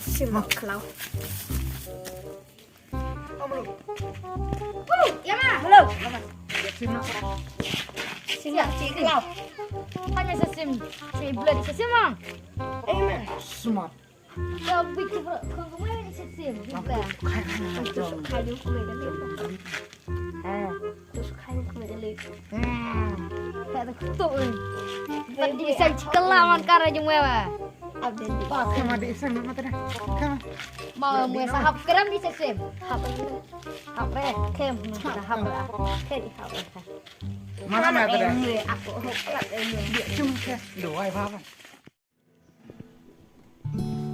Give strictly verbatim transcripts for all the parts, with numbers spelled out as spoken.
Sim khlaw. Ïa ma. Belum. Sim. Sim khlaw. Hanya sa sim. Sa blood sa sim, ah. Eh, ma. Smart. Ka bit ki bro, kong kong mai sa sim. Bit ba. Tus kai lu kong mai da lek. Ah. Tus kai lu kong mai da lek. Hmm. Ka da kutu. Pat di sa chikala man kara jumwe ba. Abdul. Ba kama di sa mata da. Kama. Ma mwe sa hap kram di sa sim. Hap. Hap re, kem. Hap re. Kem hap re. Mana mata da. Aku hop kat ini. Dia cuma ke dua apa?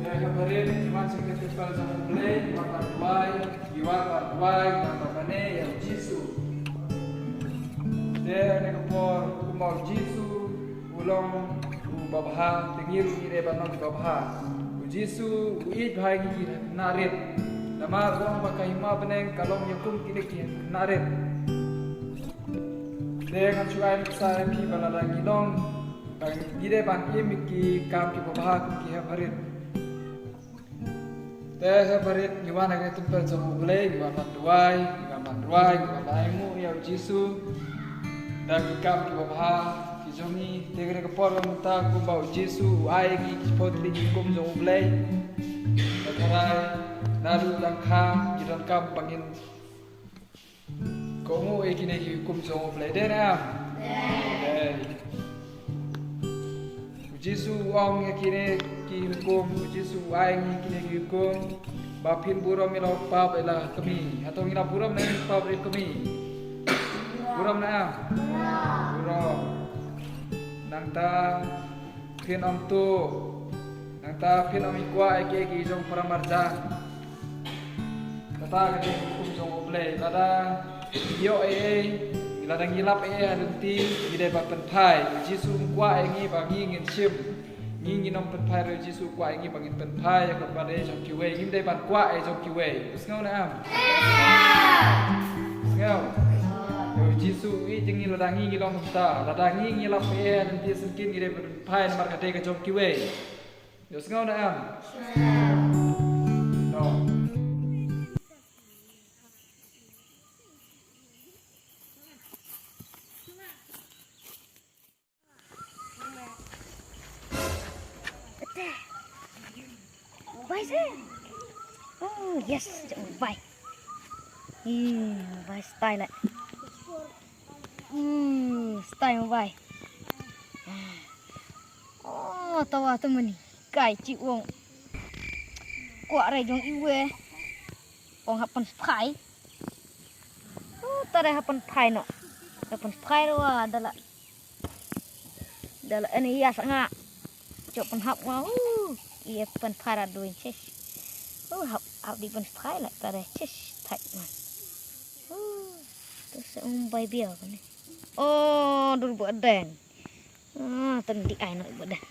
Te ha barit ngi wan sha ka templ jong U Blei, ngi wan ban duwai, ngi wan ban duwai, ngi wan ban mane ïa U Jisu. Te ha kane ka por kumba U Jisu u long uba bha, te ngi ruh ngi dei ban long kiba bha. U Jisu u ïeit bha ïa ngi ki khynnah rit. Namar u ong ba ka hima bneng ka long ïa kum kine ki khynnah rit. Te ngan shu ai nuksa ïa phi ba lada ngi long, ba ngi dei ban im ïa ki kam kiba bha kum ki hep barit. Te hep barit ngi wan ha ka templ jong U Blei, ngi wan ban duwai, ngi wan ban duwai, ngi wan ban ainguh ïa U Jisu da ki kam kiba bha ki jong ngi. Te kane ka por ba mynta kumba U Jisu u ai ïa ngi ki chiphew tylli ki hukum jong U Blei. Te tharai naduh dang kha ngi donkam ba ngin kohnguh ïa kine ki hukum jong U Blei, dei ne em? Dei. U Jisu u ong ïa kine ki hukum, U Jisu u ai ngi kine ki hukum ba phin burom ïa la u kpa bad ïa la ka kmie. Hato ngi la burom ne em ïa u kpa bad ïa la ka kmie? Burom ne em? Burom. Nangta phin ym tuh. Nangta phin ym ïakwah ïa kiei kiei ki jong para marjan. Kata ka dei ka hukum jong U Blei. Lada ngi ïoh ei ei, lada ngi lap ei ei ha lynti, ngi dei ban pynphai. U Jisu um kwah ïa ngi ba ngi ngin shim. Ngi ngin ym pynphai ruh, U Jisu u kwah ïa ngi ba ngin pynphai ïa kaba dei jong kiwei. Ngim dei ban kwah ei jong kiwei. Sngew ne em? Sngew. U Jisu u ïeit ïa ngi lada ngi ngi long kumta. Lada ngi ngi lap ei ei ha lynti syngkien, ngi dei ban pynphai namar ka dei ka jong kiwei. Ïohsngew ne em? Ïoh. Bai se. Oh, yes, bai. Hmm, bai style. Hmm, style bai. Oh, tawa tu mani. Kai chi wong. Kwah re jong iwe. Ong hap pynphai. Oh, tare hap pynphai noh. Hap pynphai ruh wa dala. Dala ani ya sanga. Chok pynhap wa. Uh, iya pynphai ra duin ses. Uh, hap hap di pynphai la tare ses thai man. Uh, tu se um bai bia kane. Oh, dur bu adeng. Ah, tang di ai noh bu adeng.